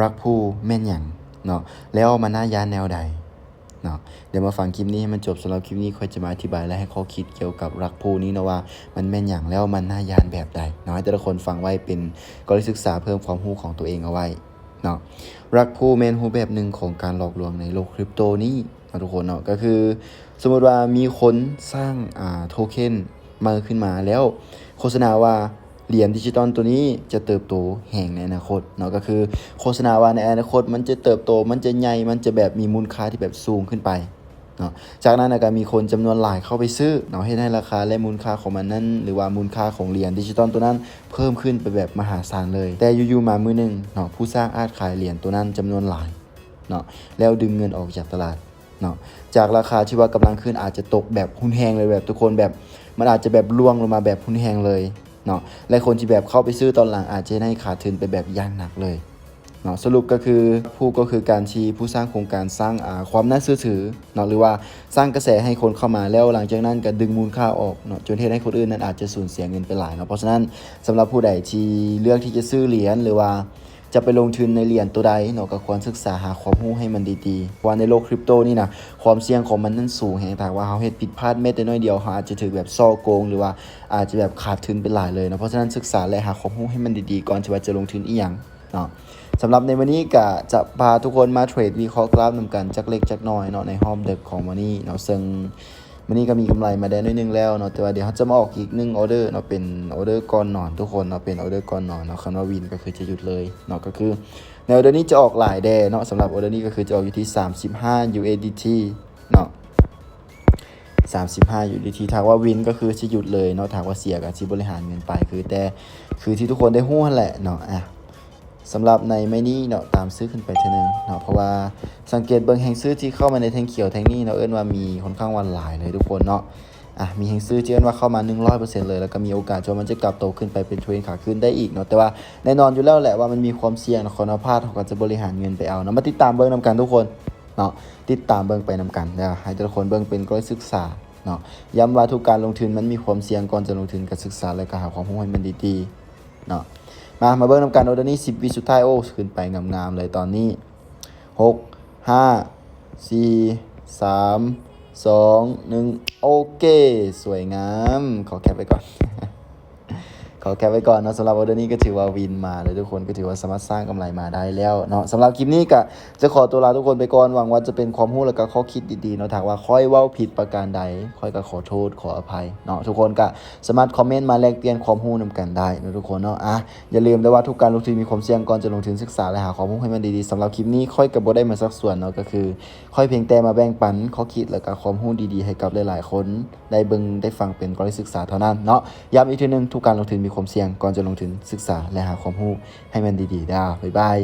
Rug pull ແມ່ນຫຍັງເນາະ ແລ້ວມັນໜ້າຢ້ານແນວໃດເນາະ? ດຽວມາຟັງຄລິບນີ້ໃຫ້ມັນຈົບ. ສຳລັບຄລິບນີ້ຂ້ອຍຈະມາອະທິບາຍ ແລະ ໃຫ້ຂໍ້ຄິດກ່ຽວກັບ Rug pull ນີ້ເນາະວ່າມັນແມ່ນຫຍັງ ແລ້ວມັນໜ້າຢ້ານແບບໃດເນາະ. ໃຫ້ແຕ່ລະຄົນຟັງໄວ້ເປັນກໍລະສຶກສາ ເພີ່ມຄວາມຮູ້ຂອງຕົວເອງເອົາໄວ້ເນາະ. Rug pull ແມ່ນຮູບແບບໜຶ່ງຂອງການຫຼອກລວງໃນໂລກຄຣິບໂຕນີ້ເນາະ ທຸກຄົນເນາະ. ກໍຄືສົມມຸດວ່າມີຄົນສ້າງ ອ່າ ໂທເຄັນ ໃໝ່ຂຶ້ນມາ ແລ້ວໂຄສະນາວ່າຫຼຽນດິຈິຕອນໂຕນີ້ຈະເຕີບໂຕແຮງໃນອະນາຄົດເນາະ. ກໍຄືໂຄສະນາວ່າໃນອະນາຄົດມັນຈະເຕີບໂຕ ມັນຈະໃຫຍ່ ມັນຈະແບບມີມູນຄ່າທີ່ແບບສູງຂຶ້ນໄປເນາະ. ຈາກນັ້ນກໍມີຄົນຈຳນວນຫຼາຍເຂົ້າໄປຊື້ເນາະ ເຮັດໃຫ້ລາຄາ ແລະ ມູນຄ່າຂອງມັນນັ້ນ ຫຼືວ່າມູນຄ່າຂອງຫຼຽນດິຈິຕອນໂຕນັ້ນເພີ່ມຂຶ້ນໄປແບບມະຫາສານເລີຍ. ແຕ່ຢູ່ໆມາມື້ໜຶ່ງເນາະ ຜູ້ສ້າງອາດຂາຍຫຼຽນໂຕນັ້ນຈຳນວນຫຼາຍເນາະ ແລ້ວດຶງເງິນອອກຈາກຕະຫຼາດ ເນາະ ຈາກລາຄາທີ່ວ່າກຳລັງຂຶ້ນອາດຈະຕົກແບບຮຸນແຮງເລີຍ ແບບທຸກຄົນແບບ ມັນອາດຈະແບບລ່ວງລົງມາແບບຮຸນແຮງເລີຍເນາະ ແລະ ຄົນທີ່ແບບເຂົ້າໄປຊື້ຕອນຫຼັງອາດຈະໄດ້ຂາດທຶນໄປແບບຢ່າງໜັກເລີຍເນາະ. ສະຫຼຸບກໍຄື Rug pull ກໍຄືການທີ່ຜູ້ສ້າງໂຄງການສ້າງ ອ່າ ຄວາມໜ້າເຊື່ອຖືເນາະ ຫຼືວ່າສ້າງກະແສໃຫ້ຄົນເຂົ້າມາ ແລ້ວຫຼັງຈາກນັ້ນກໍດຶງມູນຄ່າອອກເນາະ ຈົນເຮັດໃຫ້ຄົນອື່ນນັ້ນອາດຈະສູນເສຍເງິນໄປຫຼາຍເນາະ. ເພາະສະນັ້ນ ສຳລັບຜູ້ໃດທີ່ເລືອກທີ່ຈະຊື້ຫຼຽນ ຫຼືວ່າ ຈະໄປລົງທຶນໃນຫຼຽນໂຕໃດເນາະ ກໍຄວນສຶກສາຫາຄວາມຮູ້ໃຫ້ມັນດີໆ ເພາະວ່າໃນໂລກຄຣິບໂຕນີ້ນະ ຄວາມສ່ຽງຂອງມັນນັ້ນສູງແຮງ. ຖ້າຫາກວ່າເຮົາເຮັດຜິດພາດແມ້ແຕ່ໜ້ອຍດຽວ ເຮົາອາດຈະຖືກແບບສໍ້ໂກງ ຫຼືວ່າອາດຈະແບບຂາດທຶນໄປຫຼາຍເລີຍເນາະ. ເພາະສະນັ້ນ ສຶກສາ ແລະ ຫາຄວາມຮູ້ໃຫ້ມັນດີໆ ກ່ອນທີ່ວ່າຈະລົງທຶນອີ່ຫຍັງເນາະ. ສຳລັບໃນມື້ນີ້ກະຈະພາທຸກຄົນມາເທຣດວິເຄາະກຣາຟນຳກັນຈັກເລັກຈັກນ້ອຍເນາະ ໃນຮອບເດິກຂອງມື້ນີ້ເນາະ ເຊິ່ງ ມື້ນີ້ກໍມີກຳໄລມາໄດ້ໜ້ອຍໜຶ່ງແລ້ວເນາະ ແຕ່ວ່າດຽວເຮົາຈະມາອອກອີກໜຶ່ງອໍເດີເນາະ ເປັນອໍເດີກ່ອນນອນທຸກຄົນເນາະ ເປັນອໍເດີກ່ອນນອນເນາະ. ຄັນວ່າວິນກໍຄືຈະຢຸດເລີຍເນາະ ກໍຄືໃນອໍເດີນີ້ຈະອອກຫຼາຍແດ່ເນາະ. ສຳລັບອໍເດີນີ້ກໍຄືຈະອອກຢູ່ທີ່ສາມສິບຫ້າ USDT ເນາະ ສາມສິບຫ້າ USDT ຖ້າຫາກວ່າວິນກໍຄືຈະຢຸດເລີຍເນາະ ຖ້າຫາກວ່າເສຍກໍຊິບໍລິຫານເງິນໄປ ຄືແຕ່ ຄືທີ່ທຸກຄົນໄດ້ຮູ້ຫັ້ນແຫຼະເນາະ. ອ່ະ ສຳລັບໃນໄມ້ນີ້ເນາະ ຕາມຊື້ຂຶ້ນໄປເທື່ອໜຶ່ງເນາະ ເພາະວ່າສັງເກດເບິ່ງແຮງຊື້ທີ່ເຂົ້າມາໃນແທ່ງຂຽວແທ່ງນີ້ເນາະ ເອີ້ນວ່າມີຄ່ອນຂ້າງວ່າຫຼາຍເລີຍທຸກຄົນເນາະ. ອ່ະ ມີແຮງຊື້ທີ່ເອີ້ນວ່າເຂົ້າມາໜຶ່ງຮ້ອຍເປີເຊັນເລີຍ ແລ້ວກໍມີໂອກາດທີ່ວ່າມັນຈະກັບໂຕຂຶ້ນໄປເປັນເທຣນຂາຂຶ້ນໄດ້ອີກເນາະ. ແຕ່ວ່າແນ່ນອນຢູ່ແລ້ວແຫຼະວ່າມັນມີຄວາມສ່ຽງເນາະ ຄັນວ່າພາດເຮົາກໍຈະບໍລິຫານເງິນໄປເອົາເນາະ. ມາຕິດຕາມເບິ່ງນຳກັນທຸກຄົນເນາະ ຕິດຕາມເບິ່ງໄປນຳກັນ ແລ້ວໃຫ້ແຕ່ລະຄົນເບິ່ງເປັນກໍລະສຶກສາເນາະ. ຢ້ຳວ່າທຸກການລົງທຶນມັນມີຄວາມສ່ຽງ ກ່ອນຈະລົງທຶນກໍສຶກສາ ແລະ ກໍຫາຄວາມຮູ້ໃຫ້ມັນດີໆ ເນາະ. ມາ ມາເບິ່ງນຳກັນ ອໍເດີນີ້ ສິບວິສຸດທ້າຍ ໂອ້ ຂຶ້ນໄປງາມໆເລີຍຕອນນີ້ ຫົກ ຫ້າ ສີ່ ສາມ ສອງ ໜຶ່ງ ໂອເຄ ສວຍງາມ. ຂໍແຄັບໄວ້ກ່ອນ ຂໍແຄັບໄວ້ກ່ອນເນາະ. ສຳລັບອໍເດີນີ້ກໍຖືວ່າວິນມາເລີຍທຸກຄົນ ກໍຖືວ່າສາມາດສ້າງກຳໄລມາໄດ້ແລ້ວເນາະ. ສຳລັບຄລິບນີ້ກໍຈະຂໍຕົວລາທຸກຄົນໄປກ່ອນ ຫວັງວ່າຈະເປັນຄວາມຮູ້ ແລ້ວກໍຂໍ້ຄິດດີໆເນາະ. ຖ້າຫາກວ່າຂ້ອຍເວົ້າຜິດປະການໃດ ຂ້ອຍກໍຂໍໂທດຂໍອະໄພເນາະ. ທຸກຄົນກໍ ສາມາດຄອມເມັນມາແລກປ່ຽນຄວາມຮູ້ນຳກັນໄດ້ເນາະທຸກຄົນເນາະ. ອ່ະ ຢ່າລືມເດີວ່າທຸກການລົງທຶນມີຄວາມສ່ຽງ ກ່ອນຈະລົງທຶນສຶກສາ ແລະ ຫາຄວາມຮູ້ໃຫ້ມັນດີໆ. ສຳລັບຄລິບນີ້ຂ້ອຍກໍບໍ່ໄດ້ມາຊັກຊວນເນາະ ກໍຄືຂ້ອຍພຽງແຕ່ມາແບ່ງປັນຂໍ້ຄິດ ແລະ ກະຄວາມຮູ້ດີໆໃຫ້ກັບຫຼາຍໆຄົນໄດ້ເບິ່ງໄດ້ຟັງເປັນກໍລະສຶກສາເທົ່ານັ້ນເນາະ. ຢ້ຳອີກເທື່ອໜຶ່ງ ທຸກການລົງທຶນມີຄວາມສ່ຽງ ກ່ອນຈະລົງທຶນສຶກສາ ແລະ ຫາຄວາມຮູ້ໃຫ້ມັນດີໆເດີ. ບາຍບາຍ.